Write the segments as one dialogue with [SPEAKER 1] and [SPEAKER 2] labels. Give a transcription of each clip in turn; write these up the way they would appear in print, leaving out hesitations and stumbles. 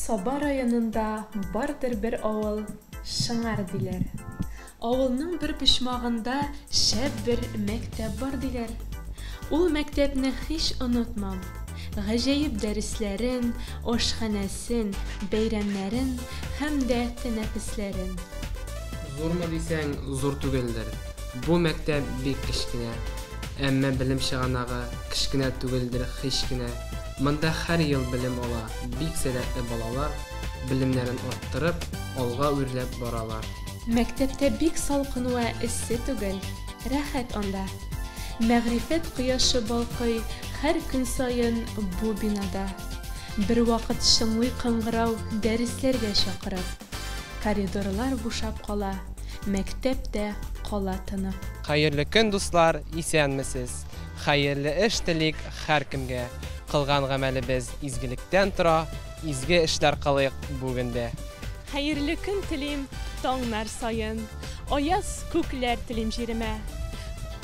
[SPEAKER 1] Саба районында бардыр бер авыл, Шыңар диләр. Авылның бер почмагында шәп бер мәктәп бар диләр. Ул мәктәпне һич онытмам. Гаҗәеп дәресләрен, ашханәсен, бәйрәмнәрен һәм дә тәнәфесләрен.
[SPEAKER 2] Зурмы дисәң, зур түгелдер. Бу мәктәп бик кечкенә. Әмма белем чыганагы кечкенә түгелдер һич кенә. Монда һәр ел белем ала бик сәләтле балалар, белемнәрен арттырып, алга үрләп баралар.
[SPEAKER 1] Мәктәптә бик салкын вә эссе түгел, рәхәт анда. Мәгърифәт кояшы балкый һәр көн саен бу бинада. Бервакыт чыңлый кыңгырау дәресләргә чакырып. Коридорлар бушап кала, мәктәп тә кала тынып.
[SPEAKER 2] Хәерле көн, дуслар, исәнмесез! Хәерле эш телик һәркемгә. Кылган гамәлебез изгелектән тора, изге эшләр кылыйк бүген дә.
[SPEAKER 1] Хәерле көн телим таңнар саен, аяз күкләр телим җиремә.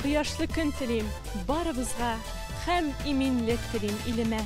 [SPEAKER 1] Кояшлы көн телим барыбызга һәм иминлек телим илемә.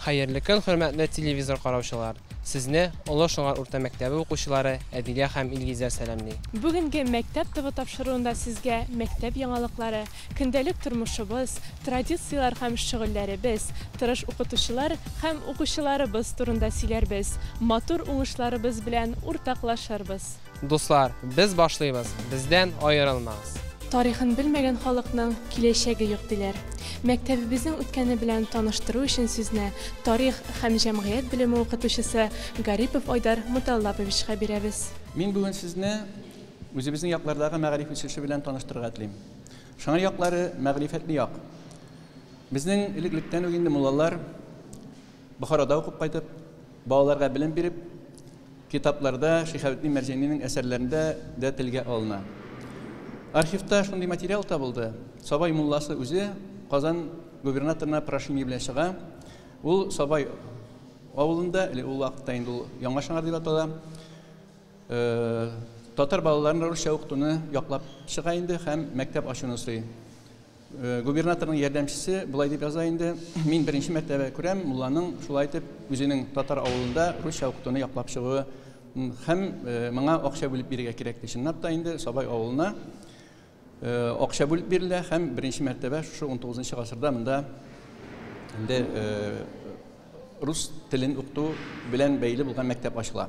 [SPEAKER 2] Хәерле көн, хөрмәтле телевизор караучылар! Сезне Олы Шыңар урта мәктәбе укучылары Әдилә һәм Илгизәр сәламли.
[SPEAKER 1] Бүгенге Мәктәп ТВ тапшыруында сезгә мәктәп яңалыклары, көндәлек тормышыбыз, традицияләр һәм шөгыльләребез, тырыш укытучылар һәм укучыларыбыз турында сөйләрбез, матур уңышларыбыз белән уртаклашырбыз.
[SPEAKER 2] Дуслар, без башлыйбыз, бездән аерылмагыз.
[SPEAKER 1] Тарихын белмәгән халыкның киләчәге юк, диләр. Мәктәбебезнең үткәне белән таныштыру өчен сүзне тарих һәм җәмгыять белеме укытучысы Гарипов Айдар Муталлаповичка бирәбез.
[SPEAKER 3] Мин бүген сезне үзебезнең яклардагы мәгариф үсеше белән таныштырырга телим. Шыңар яклары мәгърифәтле як. Безнең элек-электән үк инде муллалар Бохарада укып кайтып, балаларга белем биреп, китапларда Шиһабетдин Мәрҗанинең әсәрләрендә дә телгә алына. Архивта шундый материал табылды. Сабай мулласы үзе Казан губернаторына прошение белән чыга. Ул Сабай авылында, әле ул вакытта инде ул Яңа Шыңар дип атала, татар балаларын русча укытуны яклап чыга инде һәм мәктәп ачуны сорый. Губернаторның ярдәмчесе болай дип яза инде: Мин беренче мәртәбә күрәм, мулланың шулай итеп үзенең татар авылында русча укытуны яклап чыгуы һәм моңа акча бүлеп бирергә кирәк ди. Чынлап та инде Сабай авылына акча бүлеп бирелә һәм беренче мәртәбә шушы 19 гасырда монда инде рус телен укыту белән бәйле булган мәктәп ачыла.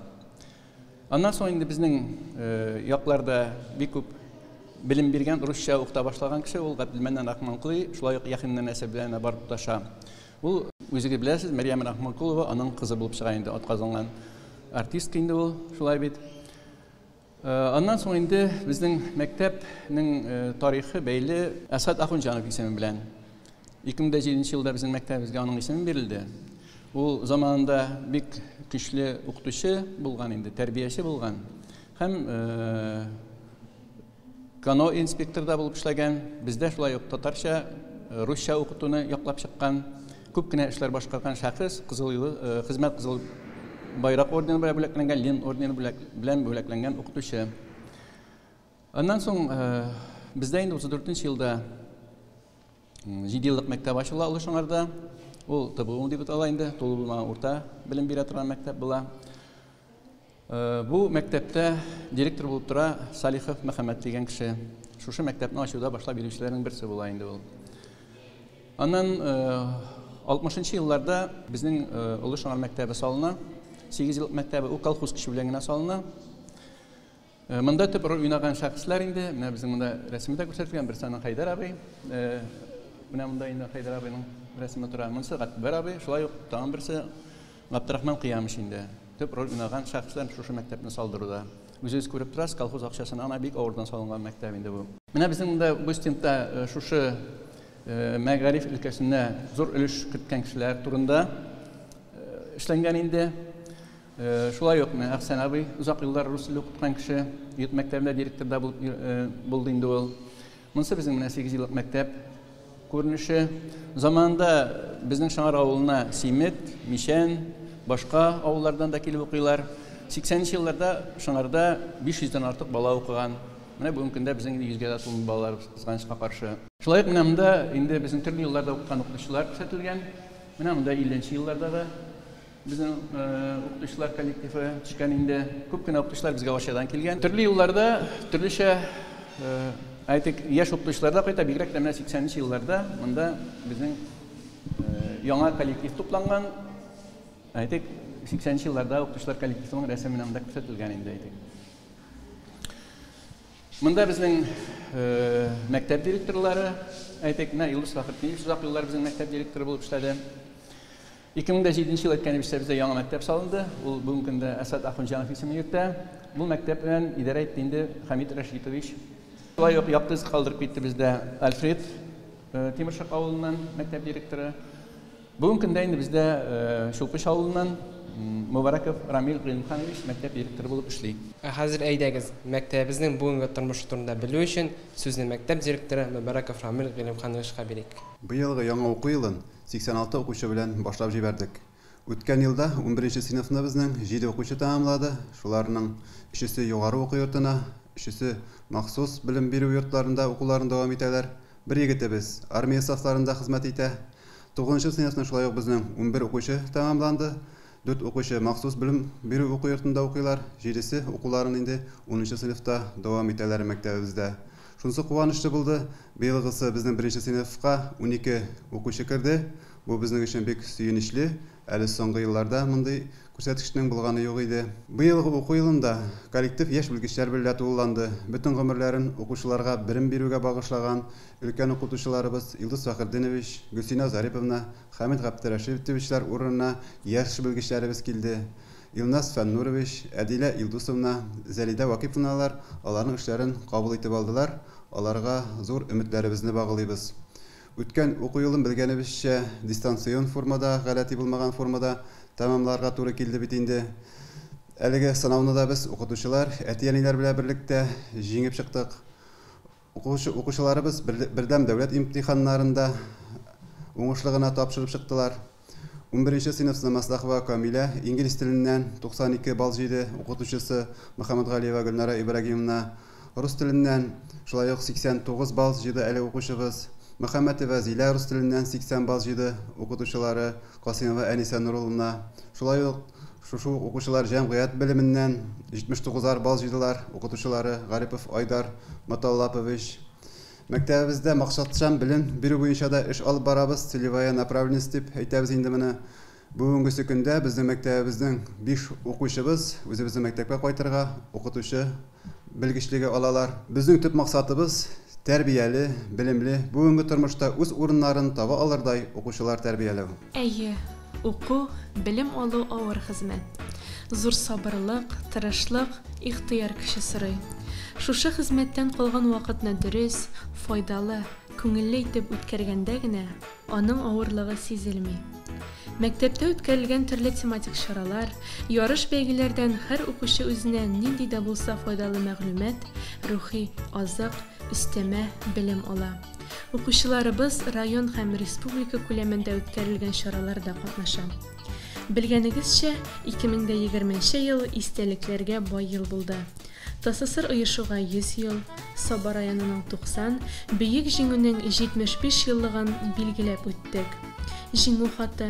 [SPEAKER 3] Аннан соң инде безнең якларда бик күп белем биргән, русча укыта башлаган кеше ул Габделмәннән Рахманкулый, шулай ук Яхинның нәсел белән барып тоташа. Ул, үзегез беләсез, Мәрьям Рахманкулова аның кызы булып чыга инде, атказанган артистка инде ул, шулай бит. Аннан соң инде безнең мәктәпнең тарихы бәйле Әсхәт Ахунҗанов исеме белән. 2007 елда безнең мәктәбебезгә аның исеме бирелде. Ул заманында бик көчле укытучы булган инде, тәрбияче булган. Һәм кано инспектор да булып эшләгән. Бездә шулай ук татарча, русча укытуны яклап чыккан, күп кенә эшләр башкарган шәхес, Кызыл Хезмәт Кызыл Байрак ордены белән бүләкләнгән, Ленин ордены белән бүләкләнгән укытучы. Аннан соң бездә инде 34 елда 7 еллык мәктәп ачыла Олы Шыңарда. Ул ТБУ дип атала инде, тулы булмаган урта белем бирә торган мәктәп була. Бу мәктәптә директор булып тора Салихов Мөхәммәт дигән кеше. Шушы мәктәпне ачуда башлап йөрүчеләрнең берсе була инде ул. Аннан 60 елларда безнең Олы Шыңар мәктәбе салына. 8 еллык мәктәбе ул колхоз көче белән генә салына. Монда төп роль уйнаган шәхесләр инде, менә безнең монда рәсеме дә күрсәтелгән, берсе аның Хәйдәр абый. Менә монда инде Хәйдәр абыйның рәсеме тора. Монысы Гатбәр абый, шулай ук тагын берсе Габдрахман Кыямыч инде. Төп роль уйнаган шәхесләр шушы мәктәпне салдыруда. Үзегез күреп торасыз, колхоз акчасына гына бик авырдан салынган мәктәп инде бу. Менә безнең монда бу стендта шушы мәгариф өлкәсенә зур өлеш керткән кешеләр турында эшләнгән инде. Шулай ук менә Әхсән абый озак еллар рус теле укыткан кеше, йорт мәктәбендә директор да булып булды инде ул. Монысы безнең менә 8 еллык мәктәп күренеше. Заманында безнең Шаңар авылына Симет, Мичән, башка авыллардан да килеп укыйлар. 80 елларда Шаңарда 500 дән артык бала укыган. Менә бүгенге көндә безнең инде 100гә дә тулмый балаларыбыз, кызганычка каршы. Шулай ук менә монда инде безнең төрле елларда укыткан укытучылар күрсәтелгән. Менә монда 50 нче еллардагы. Безнең укытучылар коллективы төшкән инде. Күп кенә укытучылар безгә Арчадан килгән. Төрле елларда төрлечә, әйтик, яшь укытучылар да кайта, бигрәк тә менә 80 нче елларда монда безнең яңа коллектив тупланган. Әйтик, 80 нче елларда укытучылар коллективының рәсеме менә монда күрсәтелгән инде, әйтик. Монда безнең мәктәп директорлары, әйтик, менә Илдус Фәхретдинович озак еллар безнең мәктәп директоры булып эшләде. 2007 нче ел әйткәнебезчә, бездә яңа мәктәп салынды. Ул бүгенге көндә Әсгать Ахунҗанов исемен йөртә. Бу мәктәп белән идарә итте инде Хәмит Рәшитович. Шулай ук якты эз калдырып китте бездә Альфред Тимершык авылыннан мәктәп директоры. Бүгенге көндә инде бездә Чулпыч авылыннан Мубараков Рамил Гыйлемханович мәктәп директоры булып эшли.
[SPEAKER 2] Ә хәзер әйдәгез, мәктәбебезнең бүгенге тормышы турында белү өчен сүзне мәктәп директоры Мөбарәков Рамил Гыйлемхановичка бирик.
[SPEAKER 4] Быелгы яңа уку елын 86 укучы белән башлап җибәрдек. Үткән елда унберенче сыйныфны безнең җиде укучы тәмамлады, шуларның өчесе югары уку йортына, өчесе махсус белем бирү йортларында укуларын дәвам итәләр. Бер егетебез армия сафларында хезмәт итә. Тугызынчы сыйныфны шулай ук безнең унбер укучы тәмамланды. Дүрт укучы махсус белем бирү уку йортында укыйлар, җидесе укуларын инде унынчы сыйныфта дәвам итәләр мәктәбебездә. Шунысы куанычлы булды, быелгысы безнең беренче сыйныфка 12 укучы керде. Бу безнең өчен бик сөенечле. Әле соңгы елларда мондый күрсәткечнең булганы юк иде. Быелгы уку елында коллектив яшь белгечләр белә тулыланды. Бөтен гомерләрен укучыларга белем бирүгә багышлаган өлкән укытучыларыбыз Илдус Фәхретдинович, Гөлсинә Зариповна, Хәмит Гаптерәшитовичлар урынына яшь белгечләребез килде. Илназ Фәннурович, Әдилә Илдусовна, Зәлидә Вакыйфовналар аларның эшләрен кабул итеп алдылар, аларга зур өметләребезне багылыйбыз. Үткән уку елын белгәнебезчә, дистанцион формада, гадәти булмаган формада тәмамларга туры килде бит инде. Әлеге сынауны да без, укытучылар, әти-әниләр белән берлектә җиңеп чыктык. Укучы, укучыларыбыз бердәм дәүләт имтиханнарында уңышлы гына тапшырып чыктылар. Унберенче сыйныф Маслахова Камилә инглиз теленнән 92 балл җыйды, укытучысы Мөхәммәтгалиева Гөлнара Ибрагимовна. Рус теленнән шулай ук 89 балл җыйды әле укучыбыз. Мөхәммәтова Зилә рус теленнән 80 балл җыйды, укытучылары Касыймова Әнисә Нурулловна. Шулай ук шушы ук укучылар җәмгыять белеменнән 79 балл җыйдылар, укытучылары Гарипов Айдар Маталлапович. Мәктәбебездә максатчан белем бирү буенча да эш алып барабыз, целевая направленность дип әйтәбез инде моны. Бүгенгесе көндә безнең мәктәбебезнең 5 укучыбыз үзебезнең мәктәпкә кайтырга укытучы белгечлеге алалар. Безнең төп максатыбыз тәрбияле, белемле, бүгенге тормышта үз урыннарын таба алырдай укучылар тәрбияләү.
[SPEAKER 1] Әйе, уку, белем алу авыр хезмәт. Зур сабырлык, тырышлык, ихтыяр көче сорый. Шушы хезмәттән калган вакытны дөрес, файдалы, күңелле итеп үткәргәндә генә аның авырлыгы сизелми. Мәктәптә үткәрелгән төрле тематик чаралар, ярыш-бәйгеләрдән һәр укучы үзенә нинди дә булса файдалы мәгълүмат, рухи азык, өстәмә белем ала. Укучыларыбыз район һәм республика күләмендә үткәрелгән чараларда катнаша. Белгәнегезчә, 2020 нче ел истәлекләргә бай ел булды. ТАССР оешуга 100 ел, Саба районының 90, Бөек Җиңүнең 75 еллыгын билгеләп үттек. Җиңү хаты,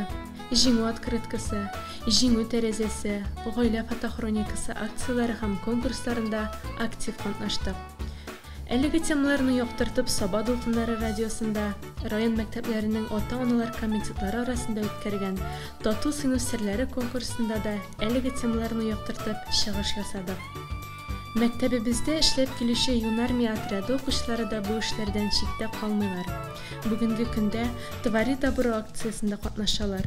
[SPEAKER 1] Җиңү открыткасы, Җиңү тәрәзәсе, Гаилә фотохроникасы акцияләре һәм конкурсларында актив катнаштык. Әлеге темаларны яктыртып Саба дулкыннары радиосында, район мәктәпләренең ата-аналар комитетлары арасында үткәргән Тату сыйныф серләре конкурсында да әлеге темаларны яктыртып чыгыш ясадык. Мәктәбебездә эшләп килүче Юнармия отряды укучылары да бу эшләрдән читтә калмыйлар. Бүгенге көндә Твори добро акциясендә катнашалар.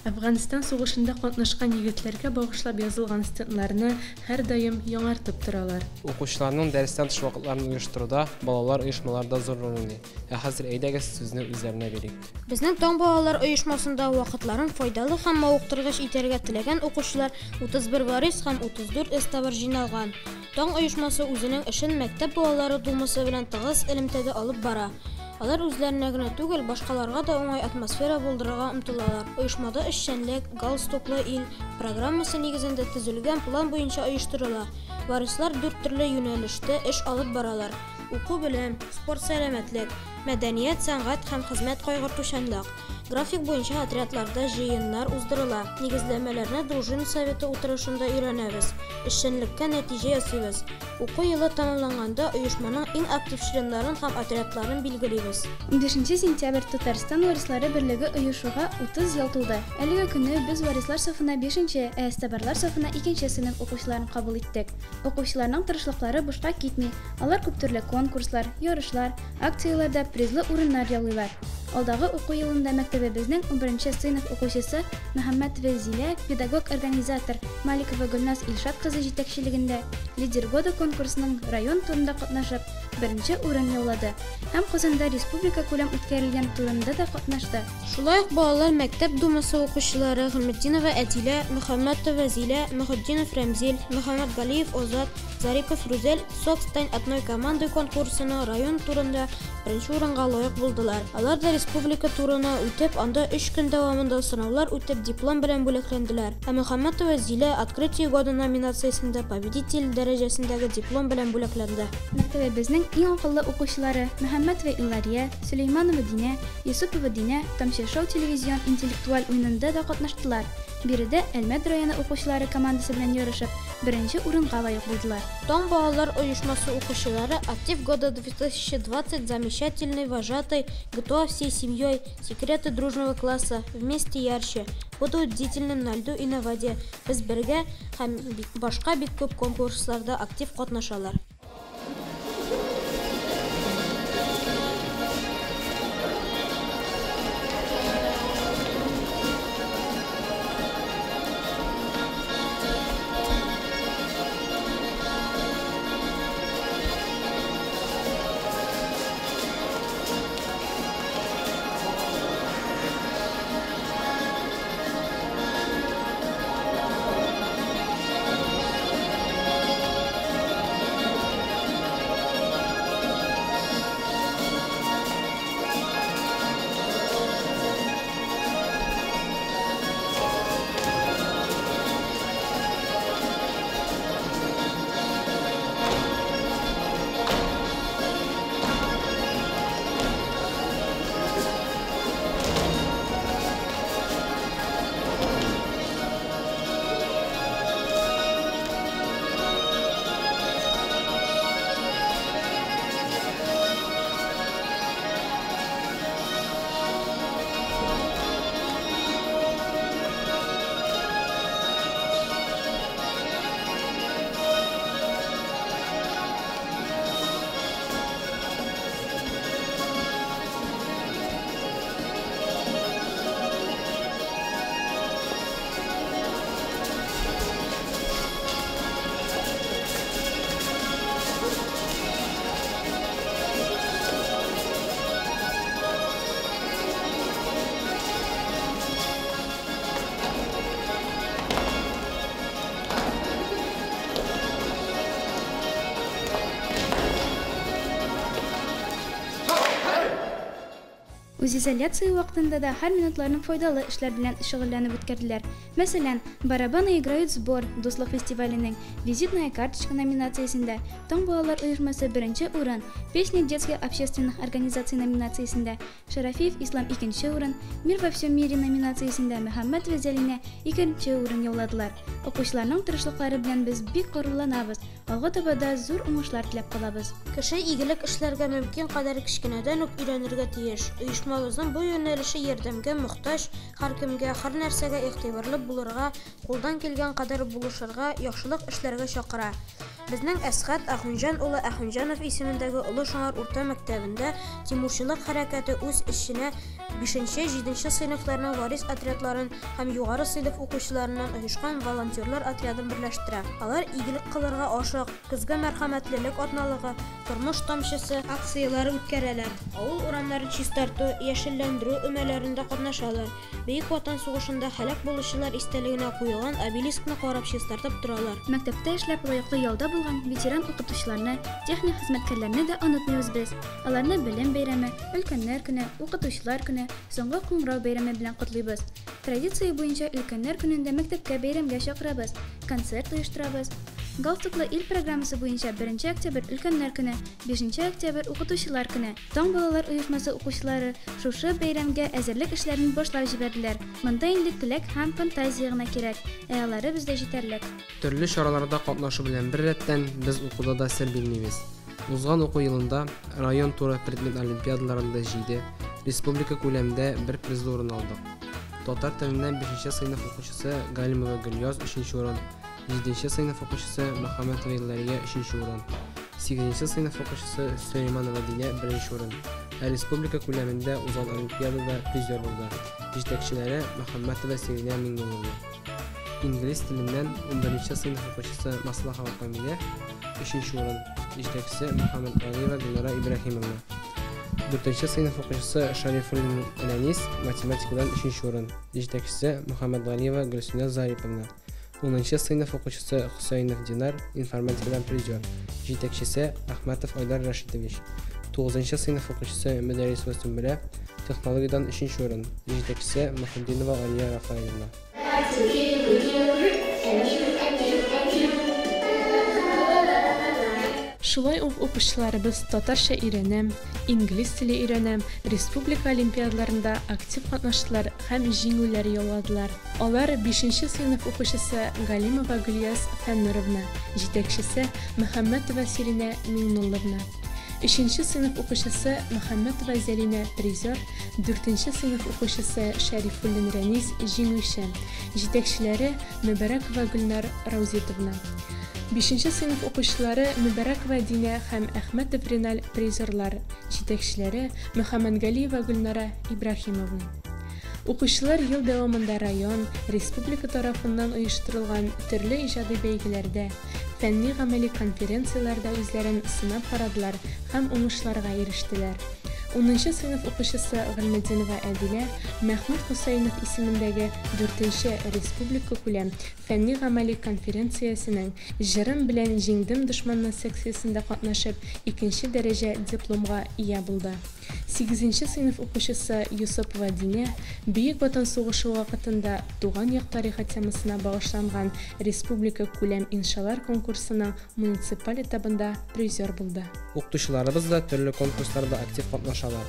[SPEAKER 1] Әфганстан сугышында катнашкан егетләргә багышлап язылган стендларны һәрдаим яңартып торалар.
[SPEAKER 2] Укучыларның дәрестән тыш вакытларын оештыруда балалар оешмалары да зур роль уйный. Ә хәзер әйдәгез сүзне үзләренә бирик.
[SPEAKER 5] Безнең Таң балалар оешмасында вакытларын файдалы һәм мавыктыргыч итәргә теләгән укучылар 31 варис һәм 34 эзтабар җыйналган. Таң оешмасы үзенең эшен мәктәп балалары думасы белән тыгыз элемтәдә алып бара. Алар үзләренә генә түгел, башкаларга да уңай атмосфера булдырырга омтылалар. Оешмада эшчәнлек Галстуклы ил программасы нигезендә төзелгән план буенча оештырыла. Варислар дүрт төрле юнәлештә эш алып баралар, уку-белем, спорт-сәламәтлек, мәдәният-сәнгать һәм хезмәт-кайгыртучанлык. График буенча отрядларда җыеннар уздырыла. Нигезләмәләрне дружина советы утырышында өйрәнәбез. Эшчәнлеккә нәтиҗә ясыйбыз. Уку елы тәмамланганда оешманың иң актив членнарын һәм отрядларын билгелибез.
[SPEAKER 6] 15 сентябрь Татарстан варислары берлеге оешуга 30 ел тулды. Әлеге көнне без варислар сафына 5нче, ә эзтабарлар сафына 2нче сыйныф укучыларын кабул иттек. Укучыларның тырышлыклары бушка китми. Алар күптөрле конкурслар, ярышлар, акцияләрдә призлы урыннар яулыйлар. Алдагы уку елында мәктәбебезнең 11нче сыйныф укучысы Мөхәммәтова Зилә педагог-организатор Маликова Гөлназ Илшат кызы җитәкчелегендә Лидер года конкурсының район турында катнашып, беренче урын яулады һәм Казанда республика күләм үткәрелгән турында да катнашты.
[SPEAKER 5] Шулай ук балалар мәктәп думасы укучылары Гыйльметдинова Әдилә, Мөхәммәтова Зилә, Мөхетдинов Рәмзил, Мөхәммәтгалиев Озат, Зарипов Рүзәл Сок стань одной командой конкурсының район турында беренче урынга лаек булдылар. Алар да республика турына үтеп, анда 3 көн дәвамында сынаулар үтеп, диплом белән бүләкләнделәр. Ә Мөхәммәтова Зилә Открытие года номинациясендә победитель дәрәҗәсендәге диплом белән бүләкләнде.
[SPEAKER 6] Мәктәбебезнең иң акыллы укучылары Мөхәммәтова Илария, Сөләйманова Динә, Юсупова Динә Тамчы шоу телевизион интеллектуаль уенында да катнаштылар. Биредә Әлмәт районы укучылары командасы белән ярышып, беренче урынга лаек булдылар.
[SPEAKER 5] Таң балалар оешмасы укучылары Актив года 2020, замечательный вожатый, ГТО всей семьей, секреты дружного класса, вместе ярче, буду бдительным на льду и на воде, без бергә һәм башка бик күп конкурсларда актив катнашалар.
[SPEAKER 6] Үзизоляция вакытында да һәр минутларын файдалы эшләр белән шөгыльләнеп үткәрделәр. Мәсәлән, Барабаны играют сбор дуслык фестиваленең Визитная карточка номинациясендә Таң балалар оешмасы беренче урын, Песни детских общественных организаций номинациясендә Шарафиев Ислам икенче урын, Мир во всем мире номинациясендә Мөхәммәт Зәлинә икенче урын яуладылар. Укучыларның тырышлыклары белән без бик горурланабыз. Алга таба да зур уңышлар теләп калабыз.
[SPEAKER 5] Кеше игелек эшләргә мөмкин кадәр кечкенәдән үк өйрәнергә тиеш. Оешмабызның бу юнәлеше ярдәмгә мохтаҗ һәркемгә, һәр нәрсәгә игътибарлы булырга, кулдан килгән кадәр булышырга, яхшылык эшләргә чакыра. Безнең Әсхәт Ахунҗан улы Ахунҗанов исемендәге Олы Шыңар урта мәктәбендә Тимурчылык хәрәкәте үз эченә 5-7 сыйныфларның варис отрядларын һәм югары сыйныф укучыларыннан оешкан волонтерлар отрядын берләштерә. Алар игелек кылырга ашык, көзге мәрхәмәтлелек атналыгы, тормыш тамчысы акцияләре үткәрәләр. Авыл урамнарын чистарту, яшелләндерү өмәләрендә катнашалар. Бөек Ватан сугышында һәлак булучылар истәлегенә куелган обелискны карап чистартып торалар.
[SPEAKER 6] Мәктәптә эшләп лаеклы ялда булган ветеран укытучыларны, техник хезмәткәрләрне дә онытмыйбыз без. Аларны белем бәйрәме, өлкәннәр көне, укытучылар көне, соңгы кыңгырау бәйрәме белән котлыйбыз. Традиция буенча өлкәннәр көнендә мәктәпкә бәйрәмгә чакырабыз, концерт оештырабыз. Галстуклы ил программасы буенча беренче октябрь Өлкәннәр көне, бишенче октябрь Укытучылар көне. Таң балалар оешмасы укучылары шушы бәйрәмгә әзерлек эшләрен башлап җибәрделәр. Монда инде теләк һәм фантазия гына кирәк, ә алары бездә җитәрлек.
[SPEAKER 2] Төрле чараларда катнашу белән беррәттән, без укуда да сер бирмибез. Узган уку елында район туры предмет олимпиадаларында җиде, республика күләмендә бер призлы урын алдык. Татар теленнән бишенче сыйныф укучысы Галимова Гөльяз өченче урын, җиденче сыйныф укучысы Мөхәммәтова Илдария өченче урын, сигезенче сыйныф укучысы Сөләйманова Динә беренче урын, ә республика күләмендә узган олимпиадада призер булды. Җитәкчеләре Мөхәммәтова Сиринә Миңнулловна. Инглиз теленнән унберенче сыйныф укучысы Маслахова Камилә өченче урын, җитәкчесе Мөхәммәтгалиева Гөлнара Ибраһимовна. Дүртенче сыйныф укучысы Шарифуллин Рәнис математикадан өченче урын, җитәкчесе Мөхәммәтгалиева Гөлсинә Зариповна. Унынчы сыйныф укучысы Хөсәенов Динар информатикадан призер, җитәкчесе Әхмәтов Айдар Рәшитович. Тугызынчы сыйныф укучысы Мөдәррисова Сөмбелә технологиядән өченче урын, җитәкчесе Мөхетдинова Алия Рафаэлевна.
[SPEAKER 1] Шулай ук укучыларыбыз Татарча өйрәнәм, Инглиз теле өйрәнәм республика олимпиадаларында актив катнаштылар һәм җиңүләр яуладылар. Алар, бишенче сыйныф укучысы Галимова Гөльяз Фәннуровна, җитәкчесе Мөхәммәтова Сиринә Миңнулловна, өченче сыйныф укучысы Мөхәммәтова Зәлинә призер, дүртенче сыйныф укучысы Шәрифуллин Рәнис җиңүче, җитәкчеләре Мөбәрәкова Гөлнар Раузитовна. Бишенче сыйныф укучылары Мөбәрәкова Динә һәм Әхмәтов Риналь призерлар, җитәкчеләре Мөхәммәтгалиева Гөлнара Ибраһимовна. Укучылар ел дәвамында район, республика тарафыннан оештырылган төрле иҗади бәйгеләрдә, фәнни-гамәли конференцияләрдә үзләрен сынап карадылар һәм уңышларга ирештеләр. Унынчы сыйныф укучысы Гыйльметдинова Әдилә Мәхмүт Хөсәенов исемендәге дүртенче республикакүләм фәнни-гамәли конференциясенең Җырым белән җиңдем дошманны секциясендә катнашып, икенче дәрәҗә дипломга ия булды. Сигезенче сыйныф укучысы Йосыпова Динә Бөек Ватан сугышы вакытында туган як тарихы темасына багышланган республика күләм иншалар конкурсының муниципаль этабында призер булды.
[SPEAKER 2] Укытучыларыбыз да төрле конкурсларда актив катнашалар.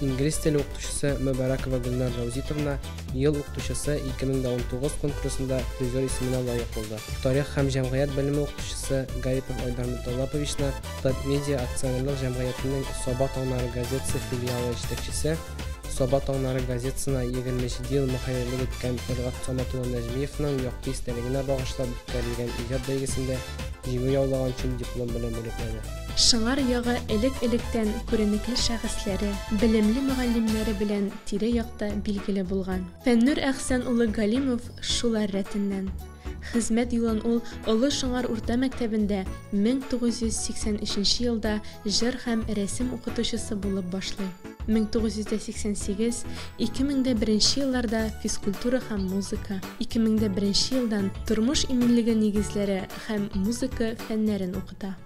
[SPEAKER 2] Инглиз теле укытучысы Мөбәрәкова Гөлнар Раузитовна Ел укытучысы 2019 конкурсында призер исеменә лаек булды. Тарих һәм җәмгыять белеме укытучысы Гарипов Айдар Муталлаповичны Татмедиа акционерлык җәмгыятенең Саба таңнары газетасы филиалы җитәкчесе, Саба таңнары газетасына 27 ел мөхәррирлек иткән Тәлгать Самат улы Нәҗмиевның якты истәлегенә багышлап үткәрелгән иҗат бәйгесендә җиңү яулаган өчен диплом белән бүләкләде.
[SPEAKER 1] Шыңар ягы элек-электән күренекле шәхесләре, белемле мөгаллимнәре белән тирә-якта билгеле булган. Фәннүр Әхсән улы Галимов шулар рәтеннән. Хезмәт юлын ул Олы Шыңар урта мәктәбендә 1983 елда җыр һәм рәсем укытучысы булып башлый. 1988, 2001 елларда физкультура һәм музыка, 2001 елдан тормыш иминлеге нигезләре һәм музыка фәннәрен укыта.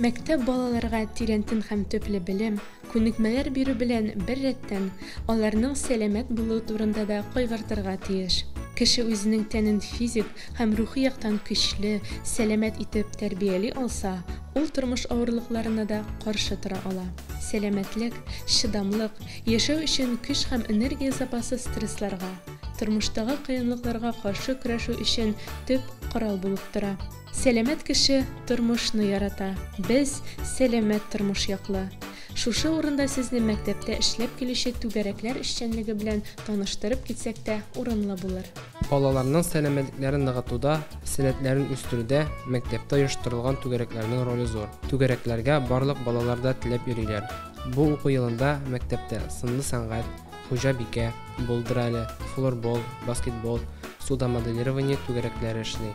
[SPEAKER 1] Мәктәп балаларга тирәнтен һәм төпле белем, күнекмәләр бирү белән беррәттән, аларның сәламәт булуы турында да кайгыртырга тиеш. Кеше үзенең тәнен физик һәм рухи яктан көчле, сәламәт итеп тәрбияли алса, ул тормыш авырлыкларына да каршы тора ала. Сәламәтлек, чыдамлык, яшәү өчен көч һәм энергия запасы стрессларга, тормыштагы кыенлыкларга каршы көрәшү өчен төп корал булып тора. Сәламәт кеше тормышны ярата. Без, сәламәт тормыш яклы. Шушы урында сезне мәктәптә эшләп килүче түгәрәкләр эшчәнлеге белән таныштырып китсәк тә урынлы булыр.
[SPEAKER 2] Балаларның сәламәтлекләрен ныгытуда, сәләтләрен үстерүдә мәктәптә оештырылган түгәрәкләрнең роле зур. Түгәрәкләргә барлык балалар да теләп йөриләр. Бу уку елында мәктәптә сынлы сәнгать, Хуҗабикә, Булдыр әле, флорбол, баскетбол, суда моделирование түгәрәкләре эшли.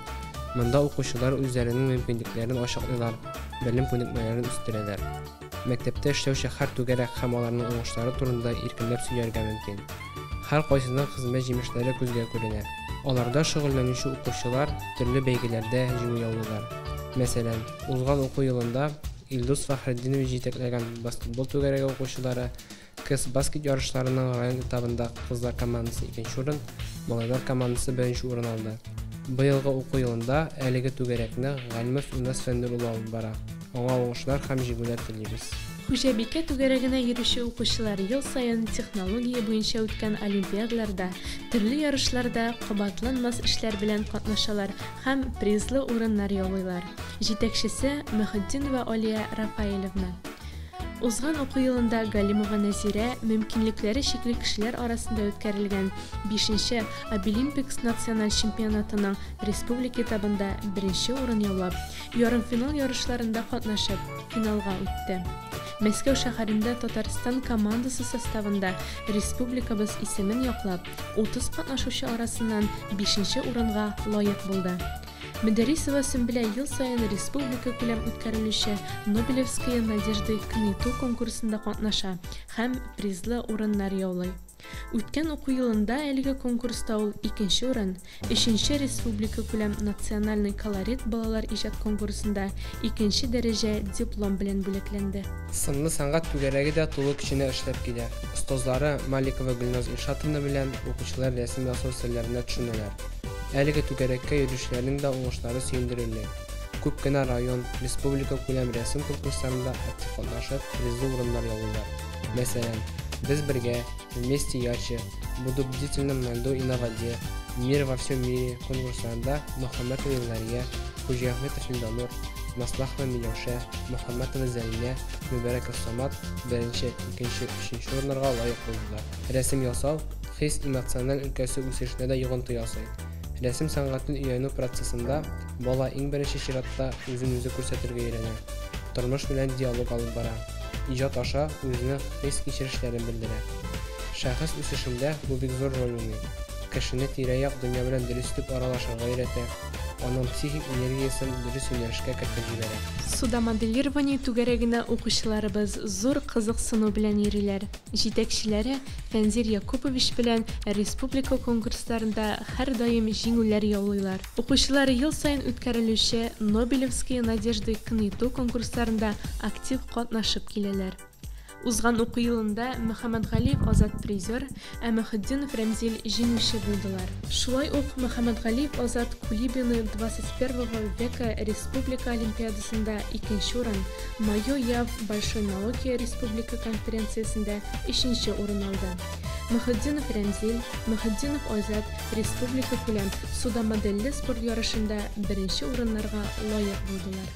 [SPEAKER 2] Монда укучылар үзләренең мөмкинлекләрен ачыклыйлар, белем-күнекмәләрен үстерәләр. Мәктәптә эшләүче һәр түгәрәк һәм аларның уңышлары турында иркенләп сөйләргә мөмкин. Һәркайсының хезмәт җимешләре күзгә күренә. Аларда шөгыльләнүче укучылар төрле бәйгеләрдә җиңү яулыйлар. Мәсәлән, узган уку елында Илдус Фәхретдинович җитәкләгән баскетбол түгәрәге укучылары КЭС-баскет ярышларының район этабында кызлар командасы икенче урын, малайлар командасы беренче урын алды. Быелгы уку елында әлеге түгәрәкне Галимов Илназ Фәннур улы алып бара. Аңа уңышлар һәм җиңүләр телибез.
[SPEAKER 1] Хуҗабикә түгәрәгенә йөрүче укучылар ел саен технология буенча үткән олимпиадаларда, төрле ярышларда кабатланмас эшләр белән катнашалар һәм призлы урыннар яулыйлар. Җитәкчесе, Мөхетдинова Алия Рафаэлевна. Узган уку елында Галимова Нәзирә мөмкинлекләре чикле кешеләр арасында үткәрелгән бишенче Абилимпикс националь чемпионатының республика этабында беренче урын яулап, ярымфинал ярышларында катнашып, финалга үтте. Мәскәү шәһәрендә Татарстан командасы составында республикабыз исемен яклап, 30 катнашучы арасыннан бишенче урынга лаек булды. Мөдәрисова Сөмбелә ел саен республикакүләм үткәрелүче Нобелевские надежды КНИТУ конкурсында катнаша һәм призлы урыннар яулый. Үткән уку елында әлеге конкурста ул икенче урын, өченче республикакүләм Национальный колорит балалар иҗат конкурсында икенче дәрәҗә диплом белән бүләкләнде.
[SPEAKER 2] Сынлы сәнгать түгәрәге дә тулы көченә эшләп килә. Остазлары Маликова Гөлназ Илшатовна белән укучылар рәсем ясау серләренә төшенәләр. Әлеге түгәрәккә йөрүчеләрнең дә уңышлары сөендерерлек. Күп кенә район, республика күләм рәсем конкурсларында актив катнашып, призлы урыннар яулыйлар. Мәсәлән, Без бергә, Вместе ярче, Буду бдительным на льду и на воде, Мир во всем мире конкурсларында Мөхәммәтова Илдария, Хуҗиәхмәтов Илданур, Маслахова Миләүшә, Мөхәммәтова Зәлинә, Мөбәрәков Самат беренче, икенче, өченче урыннарга лаек булдылар. Рәсем ясау хис-эмоциональ өлкәсе үсешенә дә йогынты ясый. Рәсем сәнгатен өйрәнү процессында бала иң беренче чиратта үзен-үзе күрсәтергә өйрәнә, тормыш белән диалог алып бара, иҗат аша үзенең хис-кичерешләрен белдерә. Шәхес үсешендә бу бик зур роль уйный. Кешене тирә-як дөнья белән дөрес итеп аралашырга өйрәтә, аның психик энергиясен дөрес юнәлешкә кертеп җибәрә.
[SPEAKER 1] Судомоделирование түгәрәгенә укучыларыбыз зур кызыксыну белән йөриләр. Җитәкчеләре Фәнзир Якупович белән республика конкурсларында һәрдаим җиңүләр яулыйлар. Укучылар ел саен үткәрелүче Нобелевские надежды КНИТУ конкурсларында актив катнашып киләләр. Узган уку елында Мөхәммәтгалиев Азат призер, ә Мөхетдинов Рәмзил җиңүче булдылар. Шулай ук Мөхәммәтгалиев Азат Кулибины 21 века республика олимпиадасында икенче урын, Моё я в большой науке республика конференциясендә өченче урын алды. Мөхетдинов Рәмзил, Мөхетдинов Айзат республикакүләм судомодельле спорт ярышында беренче урыннарга лаек булдылар.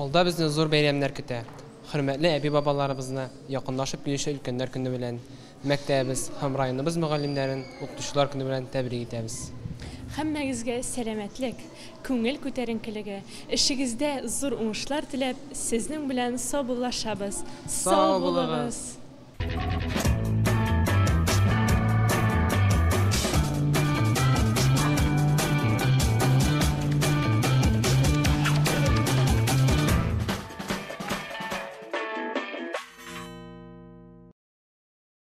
[SPEAKER 2] Алда безне зур бәйрәмнәр көтә. Хөрмәтле әби-бабаларыбызны якынлашып килүче Өлкәннәр көне белән, мәктәбебез һәм районыбыз мөгаллимнәрен Укытучылар көне белән тәбрик итәбез.
[SPEAKER 1] Һәммәгезгә сәламәтлек, күңел күтәренкелеге, эшегездә зур уңышлар теләп, сезнең белән саубуллашабыз.
[SPEAKER 2] Сау булыгыз!
[SPEAKER 1] Сау булыгыз!